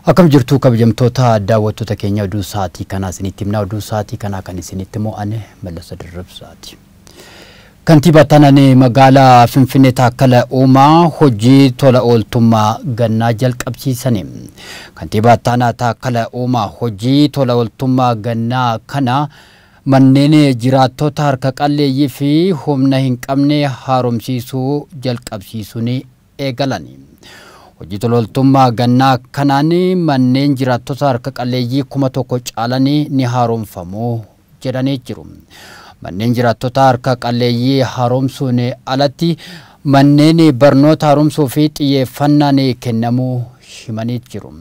Akkam jirtu kabajamtoota daawwattoota keenya oduu sa'aatii kanaa isinitti himna. Oduu sa'aatii kanaa kan isinitti himu ani Mallasa Dirribsaati. Kantiibaa Taanaan magaalaa Finfinnee Taakkala Uumaa hojii tola ooltummaa gannaa jalqabsiisani. Kantiibaa Taanaa Taakkala Uumaa hojii tola ooltummaa gannaa kana manneen jiraattota harka qalleeyyii fi humna hin qabne haaromsiisuu jalqabsiisuun eegalani. Hojii tola ooltummaa gannaa kanaan manneen jiraattota harka qalleeyyii 1000 caalanii ni haaromfamu jedhanii jiru. Manneen jiraattota harka qalleeyyii haaromsuun alatti manneen barnoota haaromsuu fi xiyyeeffannaan kennamuu himanii jiru.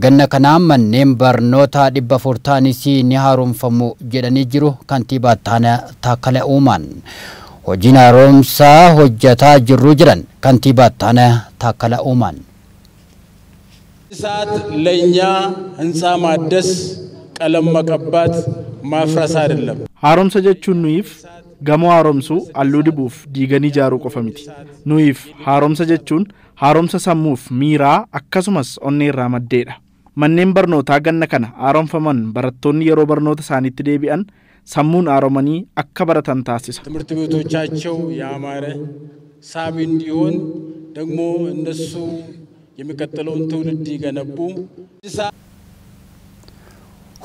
Ganna kanaa manneen barnoota 400 ta'anis ni haaromfamu jedhanii jiru kantiibaa Taakkala Uumaan. Hojiin haaromsaa hojjetaa jirru jedhan kantiibaa Taakkala Uumaan. ሰዓት ለኛ ህንፃ ማደስ ቀለም መቀባት ማፍረስ አይደለም። Haaromsa jechuun nuyiif gamoo haaromsuu halluu dibuuf diiganii ijaaruu qofa miti. Nuyiif haaromsa jechuun haaromsa sammuuf miiraa akkasumas onnee irraa maddeedha. Manneen barnootaa ganna kana haaromfaman barattoonni yeroo barnoota isaaniitti deebi'an sammuun haaromanii akka baratan taasisa. ትምህርት ቤቶቻቸው ያማረ ሳቢ እንዲሆን ደግሞ እነሱ የሚቀጥለውን ትውልድ ይገነቡ።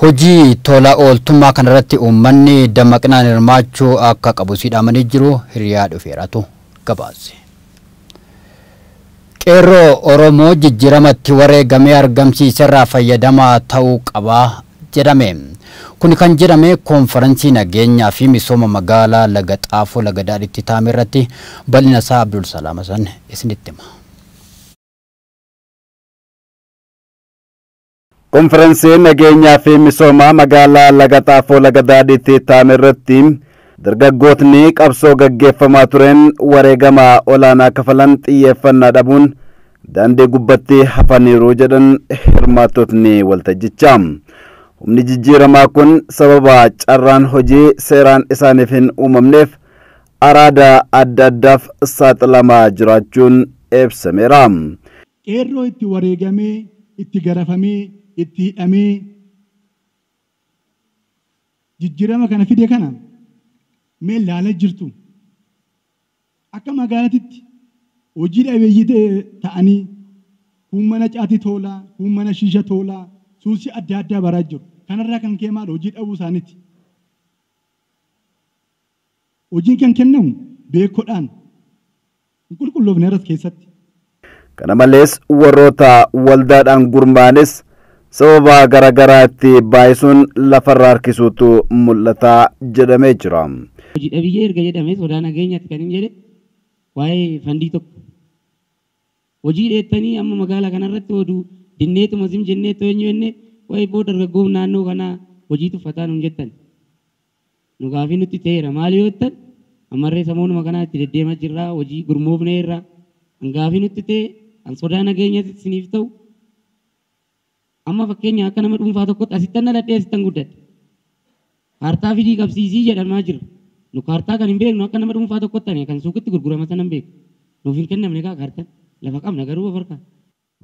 Hojii tola ooltummaa kanarratti uummanni dammaqinaan hirmaachuu akka qabu siidhamanii jiru hiriyaa dhufeeratu gabaase. Qeerroo Oromoo jijjiiramatti wareegamee argamsiiserraa fayyadamaa ta'uu qaba jedhame. Kun kan jedhame koonferansii nageenyaa fi misooma magaalaa Laga Xaafoo Laga Daadhiitti taa'ame irratti bal'ina isaa Abdul Salaam Hasan isinitti hima. Konferensiin nageenyaa fi misoomaa magaalaa Laga Xaafoo Laga Daadhiitti taa'ame irratti dargaggootni qabsoo gaggeeffamaa tureen wareegama olaanaa kafalan xiyyeeffannaa dhabuun daandii gubbatti hafaniiru jedhan hirmaattotni waltajjichaa. Humni jijjiiramaa kun sababa carraan hojii seeraan isaaniif hin uumamneef araada adda addaaf saaxilamaa jiraachuun ibsameera. Qeerroo itti wareegamee, itti garafamee, itti hidhamee jijjiirama kana fide kana mee ilaalaa jirtu. Akka magaalaatti hojii dhabeeyyii ta'anii kun mana caatii toolaa, kun mana shiisha toolaa, suusii adda addaa baraa jiru. Kanarraa kan ka'e maal hojii dhabuu isaaniiti. Hojiin kan kennamu beekodhaan hin qulqulloofne irratti keessatti. Kana malees warroota waldaadhaan gurmaa'anis sababa garaagaraatti baay'isuun lafarraa harkisuutu mul'ata jedhamee jira. Hojii dhabiyyee erga jedhamee sodaa nageenyaatti kan hin jedhe waa'ee fandii tokko. Hojii dheettanii amma magaalaa kanarratti oduu dinneetuma sim jenneetu eenyu jennee waa'ee booda dargaggoon naannoo kanaa hojii tuffataa nuun jettan. Nu gaafii nutti ta'eera maali yoo jettan ammarree samoonuma kanaa itti deddeemaa jirraa hojii gurmoofneerra. Gaafii nutti ta'e an sodaa nageenyaatti isiniif ta'u. Amma fakkeenya akka nama dhuunfaa tokkotti asittan dhaladhee asittan guddadhe. Kaartaa fidii qabsiisii jedhamaa jira. Nu kaartaa kan hin beeknu akka nama dhuunfaa tokkotti ani kan suuqitti gurgurama sana hin beeku. Nuuf hin kennamne kaa kaartaan lafa qabna garuu of harkaa.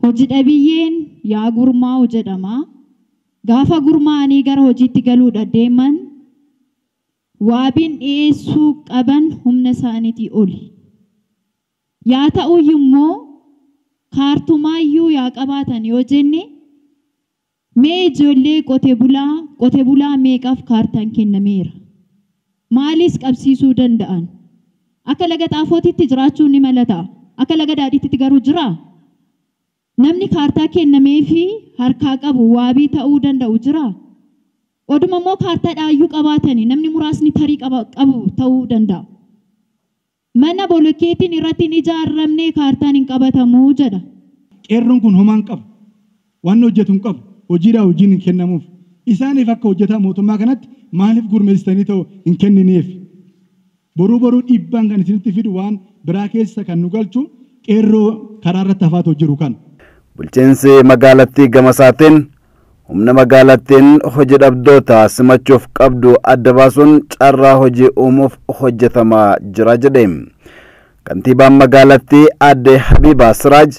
Hojii dhabiyyeen yaa gurmaa'u jedhama. Gaafa gurmaa'anii gara hojiitti galuudha deeman waabiin dhiyeessuu qaban humna isaaniitii oli. Yaa ta'uyyuu immoo kaartumaayyuu yaa qabaatan yoo jenne mee ijoollee qote bulaa meeqaaf kaartaan kennameera? Maalis qabsiisuu danda'an? Akka Laga Xaafootitti jiraachuun ni mala ta'a. Akka Laga Daadhiitti garuu jiraa? Namni kaartaa kennamee fi harkaa qabu waabii ta'uu danda'u jiraa? Oduma immoo kaartaa dhaayyuu qabaatanii namni muraasni tarii qabu ta'uu danda'a. Mana bolokeetiin irratti hin ijaaramne kaartaan hin qabatamuu jedha. Qeerroon kun homaa hin qabu. Waan hojjetu hin qabu. Hojiidhaa hojiin hin kennamuuf. Isaaniif akka hojjetaa mootummaa kanatti maaliif gurmeessitanii ta'u hin kennineef? Boruu boruu dhiibbaan kan isinitti fidu waan biraa keessa kan nu galchu qeerroo karaa irratti hafaatoo jiru kana. Bulchiinsi magaalattii gama isaatiin humna magaalattiin hojii dhabdoota simachuuf qabdu adda baasuun carraa hojii uumuuf hojjetamaa jira jedhe. Kantiibaan magaalattii aadde Habiibaa Siraaj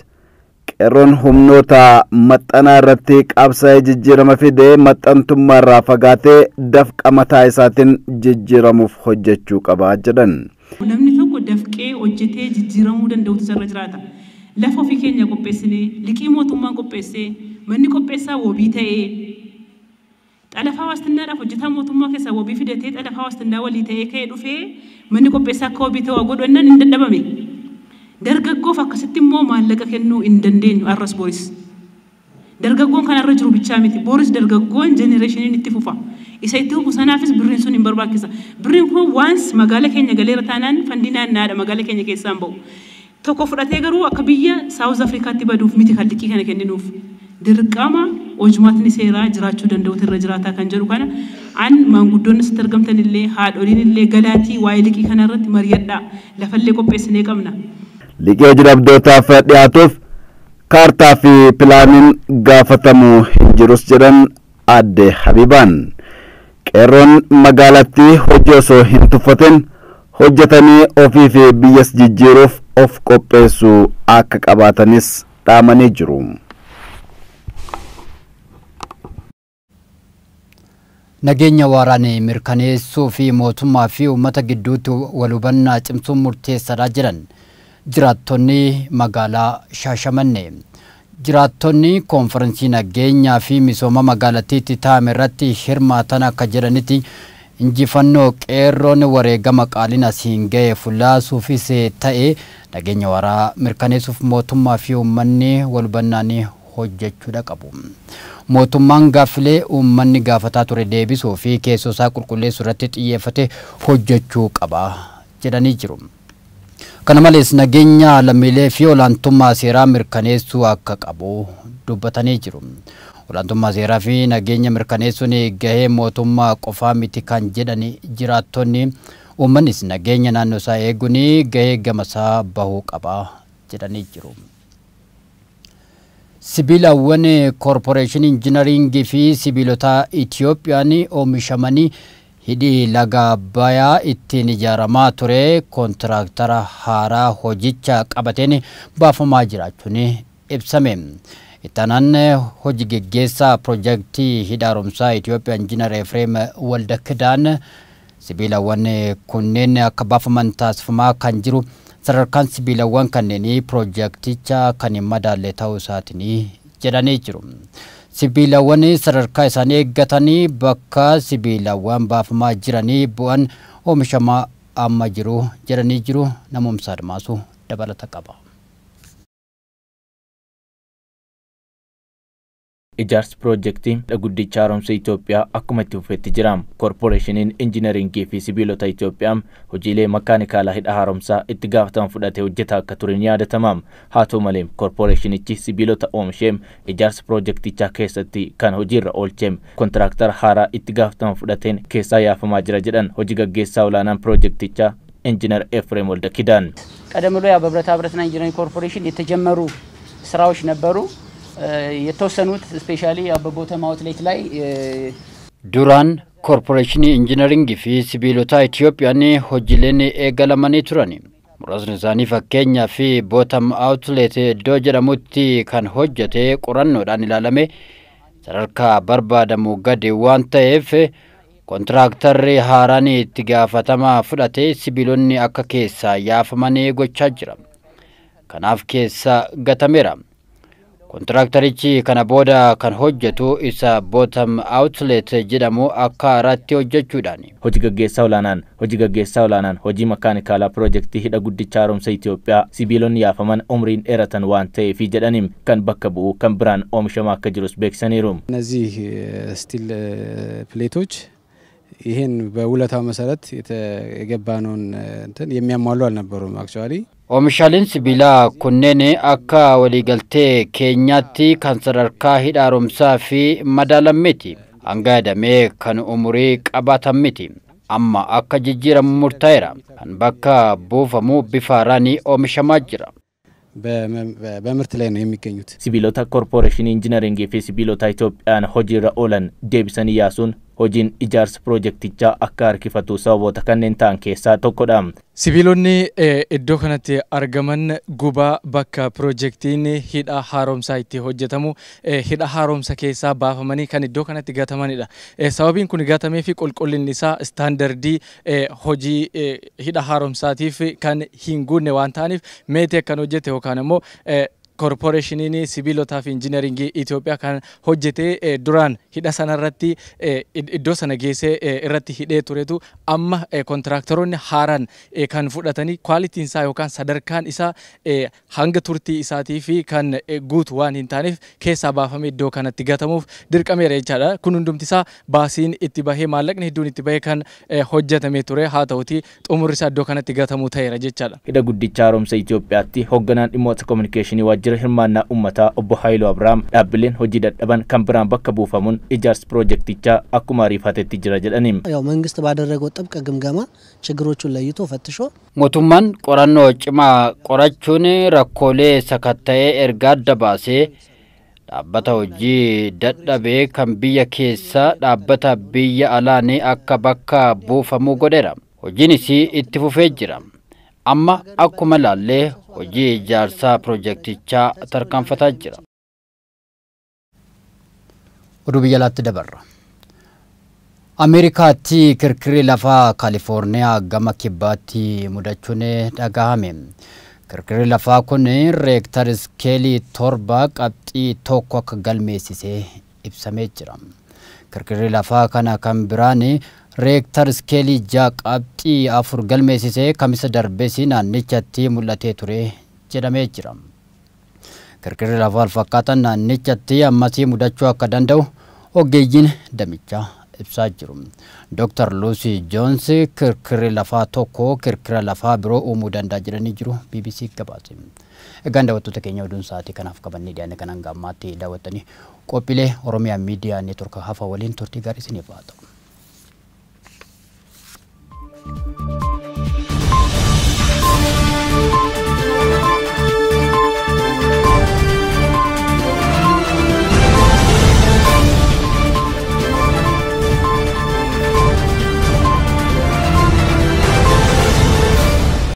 Qeerroon humnoota maxxanaa irratti qabsaa'ee jijjiirama fide maxxantummaa irraa fagaatee dafqa mataa isaatiin jijjiiramuuf hojjechuu qaba jedhan. Namni tokko dafqee hojjetee jijjiiramuu danda'utu irra jiraata. Lafa ofii keenya qopheessinee, liqii mootummaan qopheessee, manni qopheessaa wabii ta'ee, xalafaa waastinnaadhaaf hojjetaa mootummaa keessaa wabii fidatee xalafaa waastinnaa walii ta'ee ka'ee dhufee manni qopheessaa akka wabii ta'u godhannaan hin dadhabame. Dargaggoof akkasitti immoo maallaqa kennuu hin dandeenyu arras boris. Dargaggoon kanarra jiru bichaa miti. Boris dargaggoon jenereeshiniin itti fufa. Isa itti fufu sanaafis birriin sun hin barbaachisa. Birriin kun waans magaala keenya galeera taanaan fandii naannaadha magaala keenya keessaan ba'u. Tokko fudhatee garuu akka biyya Saawuz Afrikaatti baduuf miti kan liqii kana kenninuuf. Dirqama hojumaatni seeraa jiraachuu danda'utu irra jiraataa kan jedhu kana an maanguddoonni sitti argamtan illee haadholiin illee galaatii waa'ee liqii kana irratti mari'adhaa lafallee qopheessinee qabna. Liqii hojii dhabdootaaf dhiyaatuuf kaartaa fi pilaaniin gaafatamuu hin jirus jedhan aadde Habibaan. Qeerroon magaalattii hojii osoo hin tuffatin hojjetanii ofii fi biyyas jijjiiruuf of qopheessuu akka qabaatanis dhaamanii jiru. Nageenya waraanee mirkaneessuu fi mootummaa fi uummata gidduutti wal hubannaa cimsuun murteessaadha jedhan jiraattonni magaalaa Shaashamannee. Jiraattonni koonferansii nageenyaa fi misooma magaalattiitti taa'ame irratti hirmaatan akka jedhanitti injifannoo qeerroon wareegama qaaliin asiin ga'e fullaasuufis ta'e nageenya waraa mirkaneessuuf mootummaa fi uummanni wal hubannaan hojjechuudha qabu. Mootummaan gaaffilee uummanni gaafataa ture deebisuu fi keessoo isaa qulqulleessuu irratti xiyyeeffate hojjechuu qaba jedhanii jiru. Kana malees nageenya lammiilee fi olaantummaa seeraa mirkaneessuu akka qabu dubbatanii jiru. Olaantummaa seeraa fi nageenya mirkaneessuun gahee mootummaa qofaa miti kan jedhan jiraattonni uummannis nageenya naannoo isaa eeguun gahee gamasaa bahuu qaba jedhanii jiru. Sibiilawwan koorporeeshinii injinaringii fi sibiilota Itiyoophiyaan oomishamanii hidhi laga Abbayyaa ittiin ijaaramaa ture koontiraaktara haaraa hojicha qabateen baafamaa jiraachuun ibsame. Ittaanaan hojii geggeessaa piroojeektii hidha haaromsaa Itiyoophiyaa Injiinar Efreem Waldakidaan sibiilawwan kunneen akka baafaman taasifamaa kan jiru sadarkaan sibiilawwan kanneenii piroojeekticha kan hin madaalle ta'uu isaatiin jedhanii jiru. Sibiilawwan sadarkaa isaanii eeggatanii bakka sibiilawwan baafamaa jiranii bu'an oomishamaa amma jiru jedhanii jiru. Namoomsa Admaasuu dabalata qaba. Ijaarsi piroojeektii guddicha haaromsa Itoophiyaa akkuma itti fufetti jira. Koorporeeshiniin injinaringii fi sibiilota Itoophiyaa hojiilee makaanikaalaa hidha haaromsaa itti gaafatama fudhatee hojjetaa akka ture ni yaadatama. Haa ta'u malee koorporeeshinichi sibiilota oomishee ijaarsa piroojeektichaa keessatti kan hojiirra oolchee kontiraaktara haaraa itti gaafatama fudhateen keessaa yaafamaa jira jedhan hojii gaggeessaa olaanaan piroojeektichaa ኢንጂነር ኤፍሬም ወልደ ኪዳን። ቀደም ብሎ ያው በብረታ ብረትና ኢንጂነሪንግ ኮርፖሬሽን የተጀመሩ ስራዎች ነበሩ። የተወሰኑት ስፔሻሊ ያው በቦተም አውትሌት ላይ ዱራን ኮርፖሬሽን ኢንጂነሪንግ ፊ sibiilota Itiyoophiyaan hojiileen eegalamanii turan. Muraasni isaanii fakkeenyaa fi bottom outlet iddoo jedhamutti kan hojjete qorannoodhaan ilaalame sadarkaa barbaadamu gadi waan ta'eef kontiraaktarri haaraan itti gaafatama fudhate sibiilonni akka keessaa yaafamanii gochaa jira. Kanaaf keessa gatameera. Kontiraakterichi kana booda kan hojjetu isa bottom outlet jedhamu akka haaraatti hojjechuudhaani. Hojii gaggeessaa olaanaan hojii makaanikaalaa piroojeektii hidha guddicha haaromsa Itoophiyaa sibiilonni yaafaman umriin dheeratan waan ta'eefi jedhaniin kan bakka bu'u kan biraan oomishamaa akka jirus beeksisaniiru. እነዚህ ስቲል ፕሌቶች ይሄን በውለታው መሰረት የገባነውን እንትን የሚያሟሉ አልነበሩም። አክቹዋሊ Oomishaaleen sibiilaa kunneen akka waliigaltee keenyaatti kan sadarkaa hidha haaromsaa fi madaalan miti. Hanga yaadamee kan umurii qabaatan miti. Amma akka jijjiiramu murtaa'eera. Kan bakka buufamu bifa haaraan oomishamaa jira. በምርት ላይ ነው የሚገኙት። Sibiilota koorporeeshinii injinaringii fi sibiilota Itoophiyaan hojiirra oolan deebisanii yaasuun hojiin ijaarsa piroojeektichaa akka harkifatu sababoota kanneen ta'an keessaa tokkodha. Sibiilonni iddoo kanatti argaman gubaa bakka piroojeektiin hidha haaromsaa itti hojjetamu hidha haaromsa keessaa baafamanii kan iddoo kanatti gatamanidha. Sababiin kun gatamee fi qulqullinni isaa istaandardii hojii hidha haaromsaatiif kan hin guunne waan ta'aniif meetii kan hojjete yookaan immoo koorporeeshiniin sibiilotaa fi injiinaringii Itoophiyaa kan hojjete duraan hidha sanarratti iddoo sana geessee irratti hidhee turetu amma kontiraaktaroonni haaraan kan fudhatanii kwaalitiin isaa yookaan sadarkaan isaa hanga turtii isaatii fi kan guutu waan hin taaneef keessaa baafamee iddoo kanatti gatamuuf dirqameera jechaadha. Kun hundumti isaa baasiin itti bahee maallaqni hedduun itti bahee kan hojjetamee ture haa ta'uti xumurri isaa iddoo kanatti gatamuu ta'eera jechaadha. Hidha guddicha haaromsa Itoophiyaatti hoogganaan dhimmoota kominikeeshinii waajjira hirmaannaa uummataa obbo Haayiluu Abiraam dhaabbileen hojii dadhaban kan biraan bakka buufamuun ijaarsi piroojeektichaa akkuma ariifatetti jira jedhani. ያው መንግስት ባደረገው ጥብቅ ግምገማ ችግሮቹን ለይቶ ፈትሾ Mootummaan qorannoo cimaa qorachuun rakkoolee sakatta'ee erga adda baasee dhaabbata hojii dadhabee kan biyya keessaa dhaabbata biyya alaan akka bakka buufamu godheera. Hojiinis itti fufee jira. Amma akkuma laallee hojii ijaarsaa piroojeektichaa tarkaanfataa jira. Oduu biyya alaatti dabarra. Ameerikaatti kirkirri lafaa Kaalifoorniyaa gama kibbaatti mudachuun dhagahame. Kirkirri lafaa kun reektar iskeelii 7.1 akka galmeessisee ibsamee jira. Kirkirri lafaa kana kan biraan reektar iskeelii 6.4 galmeessisee kamisa darbees naannichatti mul'atee ture jedhamee jira. Kirkirri lafaa walfakkaataan naannichatti ammasii mudachuu akka danda'u ogeeyyiin damichaa ibsaa jiru. Dr. Lucy Jones kirkirri lafaa tokko kirkira lafaa biroo uumuu danda'a jedhanii jiru BBC gabaase. Egaan daawwattoota keenya oduun sa'aatii kanaaf qabannee dhiyaanne kan hanga ammaatti daawwattanii qophiilee Oromiyaa Miidiyaa Neetwork hafa waliin turtii gaarii isiniif haa ta'u.